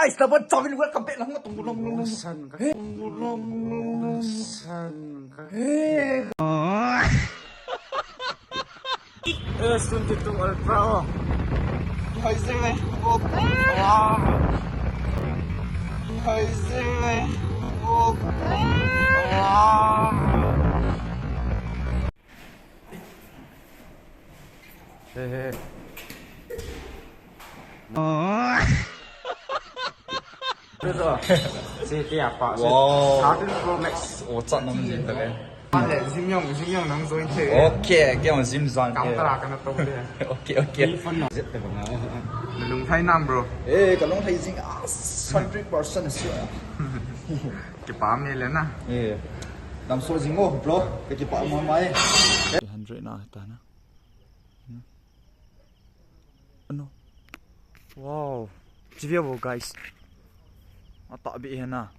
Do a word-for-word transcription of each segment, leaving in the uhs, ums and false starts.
Guys, na bon chawin welcome back lang na tung long long long. San ka. Hey. Long long long. San ka. Hey. S twenty-two Ultra, oh. Hoi zing le. Oh. Wow. Hoi zing le. Oh. Wow. Hey, hey. Si tia pa. Wow. Thirteen Pro Max. Oh, chat nam jing ta le. Ale, Jim Yong, Jim Yong nang join the. Okay, kei jong Jim join. Kam tara kana to le. Okay, okay. Zet te bang. Nalung thai nam, bro. Eh, ka lung thai jing, ah, hundred percent sure. Kipa me le na. Eh. Damsel jing o, bro. Ka kipa mo mai. Hundred na ta na. Ano? Wow. Chivia bo, guys. Ata bi hena.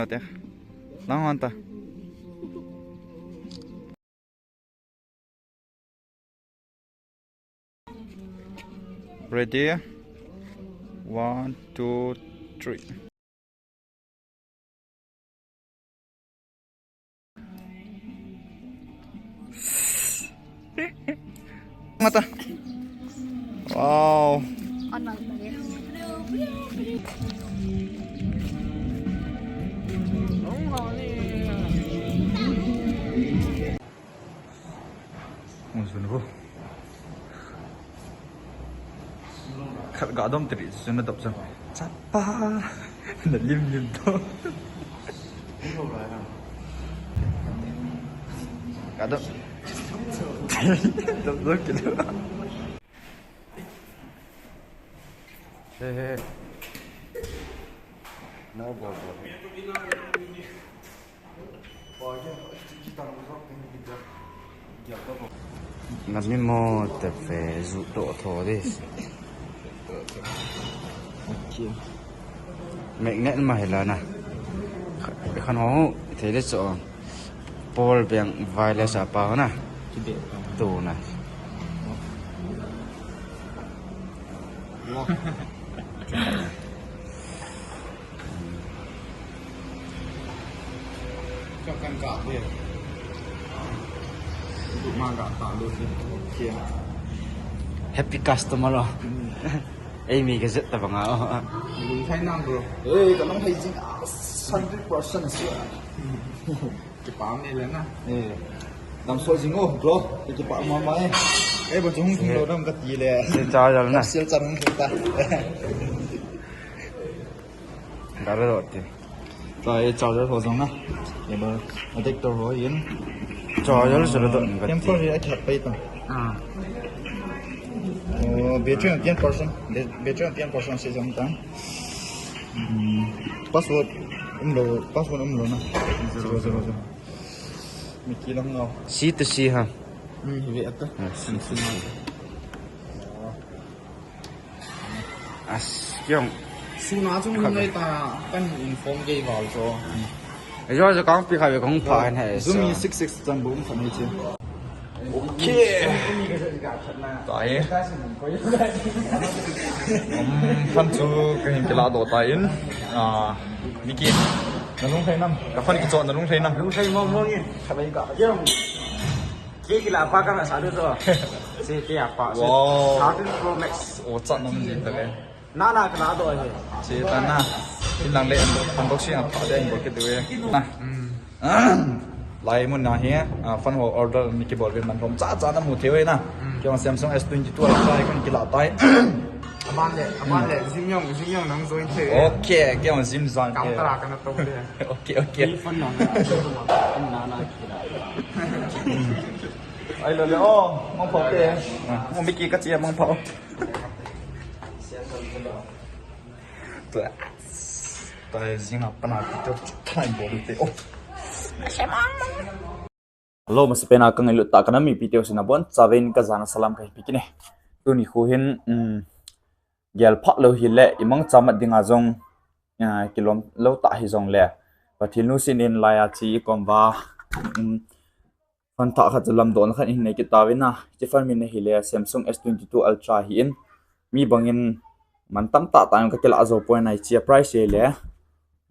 Ate. Lang hon ta. Ready? One, two, three. Mata. Wow. Hung sun ko. Khat ga dom tiri sun na dop sun. Chapa. Na lim lim to. Ga dom. Dop dop kilo. Hey, hey. No, go, go. Nami mo te fe zu to tho de. Okay. Magnet ma hela na. Khan ho thei le cho. Paul Beng Vilas apa na. Tu na. Happy customer, oh. Ei, mi ka zet ta banga, oh. Lung thai nam, bro. Ei, ka lung thai jing, ah, hundred percent sure. Kipa me le na. Eh. Damsel jing o, bro. Kipa mo mai. Eh, bo chung hung lo dam ka ti le. Se charger na. Se charger hung ta. Ga re dot te. Ta e charger ho jong na. Ye ba adapter ho yin. Charger se re dot ka ti. Temporary a khat pai ta. Ah. Oh, battery ten percent. Battery ten percent se jong ta. Hmm. Password um lo, password um lo na. Zero, zero, zero. Mi kilang lo. C to C ha. Hmm, ve ata. Ah, C to C. As, kyong. Suna chung ngai ta kan inform kei val cho. Ajo jo kang pi kha ve kong pha hen he. Zoom so. Six six chan bum kha ni che. Okay. Tahi. Um, fan chu kahin kila doh tan. Ah, Mickey. Nalung thei nam. Ka fan kicho nalung thei nam. Lung thei mong mong in. Kha ve ka. Kei kila pa kana sa do to. Si tia pa. Wow. Thirteen Pro Max. Oh, chat nam jing ta le. Na na kana do he. Si ta na. Tin lang le unboxing a pa de unbox ke do e. Na. Lai mun na hi, ah, fan ho order ni kibol ve man hom cha cha na mu thei ve na. Kei Samsung S twenty-two a chai kan kila tai. Aban le, aban le, Jim Yong, Jim Yong nang join the. Okay, kei Jim join. Kam tara kana to le. Okay, okay. Ni fan na na, na na kila. Ai lo le, oh, mong pha te. Oh, Mickey ka chia mong pha. Ta jing a pana ti to thai bol te. Oh. Hello, masapen a ka ngailut tah kana mipi teu sina bon, chavin ka jana salam ka hipi kine. Tuni khu hin, um, gel phak lou hile, i mangcha mat dinga jong, ah, kilom lou tah hi jongle. Pathen lungset in laiya chi i kom uva, um, Phone thah khat chu lamdohna khat in nei kit tauvin a. Hiche phone min ahile Samsung S twenty-two Ultra ahin. Mi bangin man tamtah tah in ka kilah jou poi, hiche a price ahile,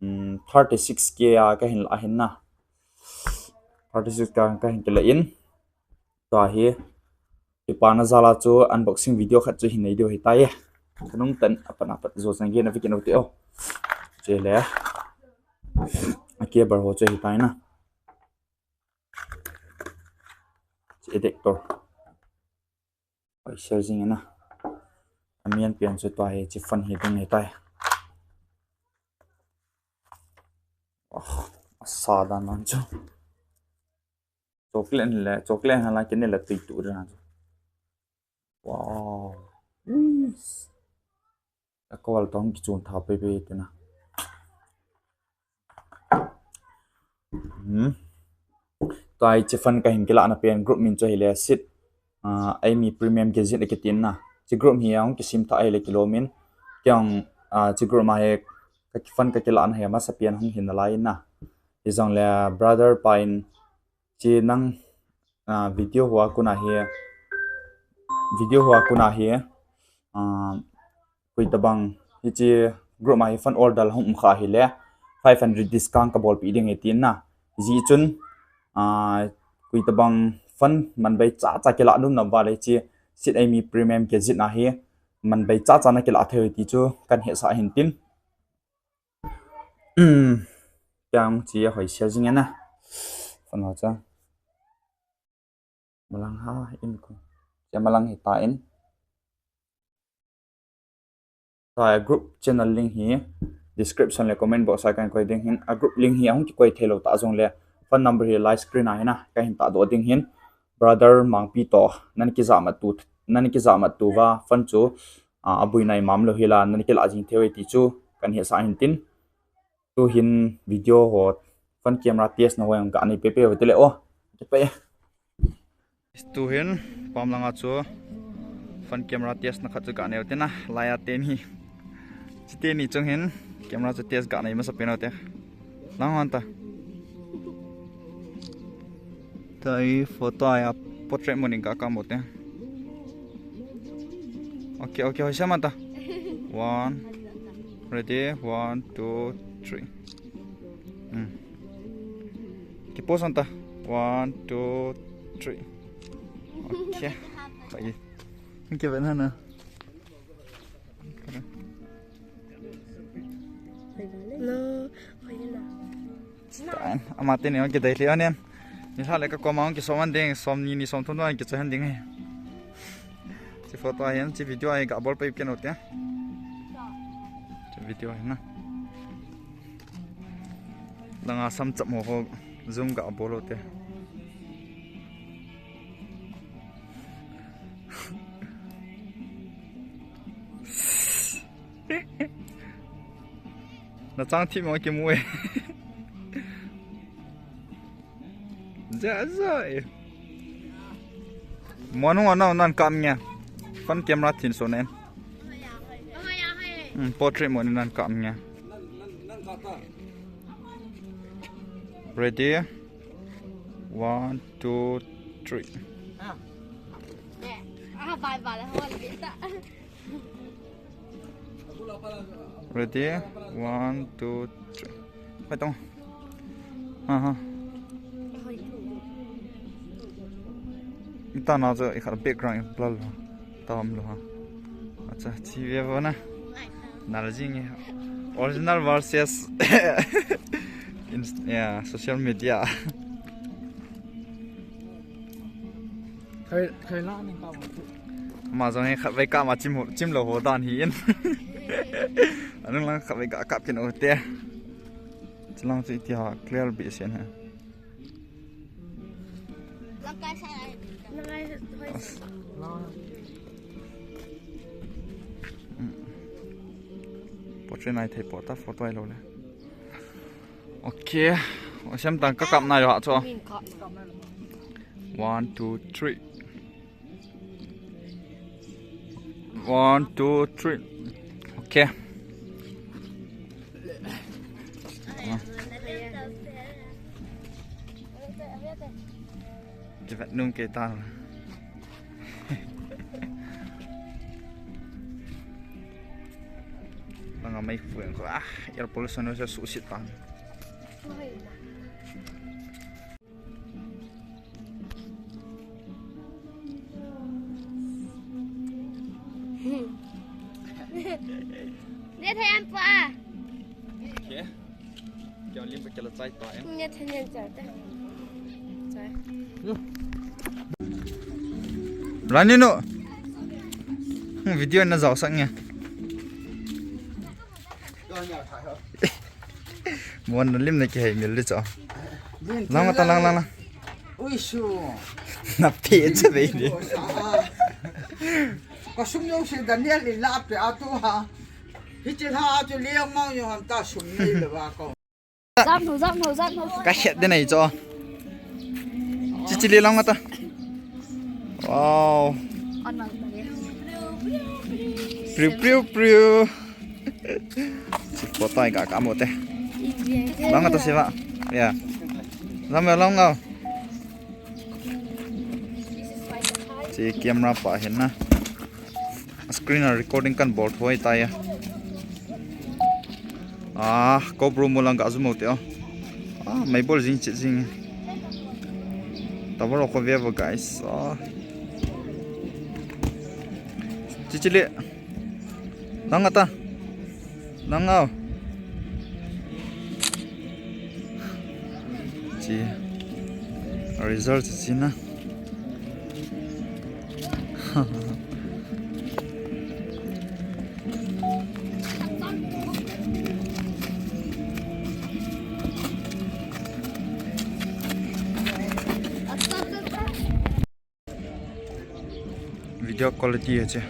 um, thirty-six K a ka hin lah ahin na. Thirty-six K a ka hin kilah in. Tua hi, kipana jal a chu unboxing video khat chu hin nei diu ahitai. Ka nung tan apat apat jo chan gei na ve kit u te o. Chule, a cable ho chu ahitai na. Hiche adapter. Hoi sel jing e na. A main pen chu tua hi, hiche phone hi ding ahitai. Oh, asa dan nan chu. Chocolate le, chocolate hala kine le tui tu dan chu. Wow. Yes. A call tong kichun tha pe pe te na. Hmm. Tua hiche phone ka hin kilahna pen group min chu ahile Sid, ah, Eimi Premium Gadget akitin na. Hiche group hi ahung kisem thah ahile kilom in. Kei jong, ah, hiche group a hi ka phone ka kilahna hi amasa pen hung hin nalai in na. Hijongle brother pa in hiche nang, ah, video hoa kon a hi, video hoa kon a hi, ah, koi tabang hiche group a hi phone order hung um kha ahile five hundred discount ka bolpeh ding ahi tin na. Hijeh chun, ah, koi tabang phone man bei cha cha kilah nom na uva le hiche Sid Eimi Premium Gadget a hi man bei cha cha na kilah thei u ti chu kahin hetsah ahin tin. Hmm. Kei jong hiche a hoi sel jing e na. Phone ho chu. Malang ha in ko. Hiche malang hita in. Tua group channel link hi description le comment box a kahin koi ding ahin, a group link hi ahung kikoi thei lou tah jongle phone number hi live screen a hi na kahin tahdoh ding ahin. Brother Mangpi toh nana kijahmat tu, nana kijahmat tu uva phone chu, ah, aboina imam lou hi la nana kilah jing thei uve ti chu kahin hetsah ahin tin. Tuhin video ho phone camera test na ho jong kanei pepe uve tile o. Kipe. Tuhin pam langa chu phone camera test na khat chu kanei u te na, laiya teni. Chuteni chung hin camera chu test kanei masa pen u te. Lang hon ta. Tua hi photo a portrait mode in ka kap u te. Okay, okay, hoi sel man ta. One. Ready? One, two, three. Hmm. Ki pose hon ta. One, two, three. Okay. Lagi. Kibe na na. No. Ama teni hung kidei lheh hon in. Nilhah le ka koma hung kisom hon ding, som ni ni som thum thum hung kichoi hon ding ahi. Hiche photo a hin, hiche video a hi ga bol peh kit u te. Hiche video a hin na. Langa sam chap ho ho zoom ga bol u te. Na chang thim mo kimu e. Ja, ja e. Mo nung ana nan kam nge. Phone camera thin so nen. Hmm, portrait mode in nan kam nge. Ready? One, two, three. Ah, bye bye. Ready? One, two, three. Khoi tong. Ha, ha. Ita na chu i khat background i blur lou. Tam lou ha. Acha, chi ve vo na. Nal jing e. Original versus in, yeah, social media. Khai, khai la ni ka. Ama jong hi khatvei kah ma chim ho, chim lou ho dan hi in. Anung lang khatvei kah kap kit u te. Chulang chu iti ha clear behseh in ha. Portrait nai thei po ta, photo ai lou le. Okay. Osem tang ka kap nai lou ha chu. One, two, three. One, two, three. Okay. Vet nung kei tan. Langa mei pui ko, ah, air pollution se susit tan. Ne thei an pa. Okay. Kya lim pa kya la chai ta em. Ne thei ne chai ta. Chai. Rani no. Hmm, video na jao sak nge. Mon na lim na kihei mil di cho. Lang ta lang lang lang. Ui su. Na pe che ve ni. Ka sum yo se Daniel in la pe a tu ha. Hi che ha a tu liang mang yo ham ta sum nei le wa ko. Zap no, zap no, zap no. Ka het de nei cho. Chi chi li lang ta. Wow. On ma. Priu priu priu. Chi photo ai ka ka mo te. Lang ta siva. Ya. Lang me lang ngau. Chi camera pa hin na. Screen a recording kan bol thoi ta ya. Ah, GoPro mo lang ka zu mo te o. Ah, mai bol jing chi jing. Tower ko ve va guys. Ah. Chi chi le. Lang ata. Lang au. Chi. Result chi na. Video quality ache.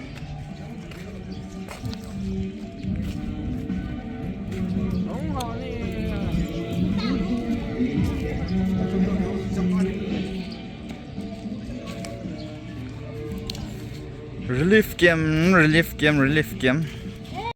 Relief camp, relief camp, relief camp.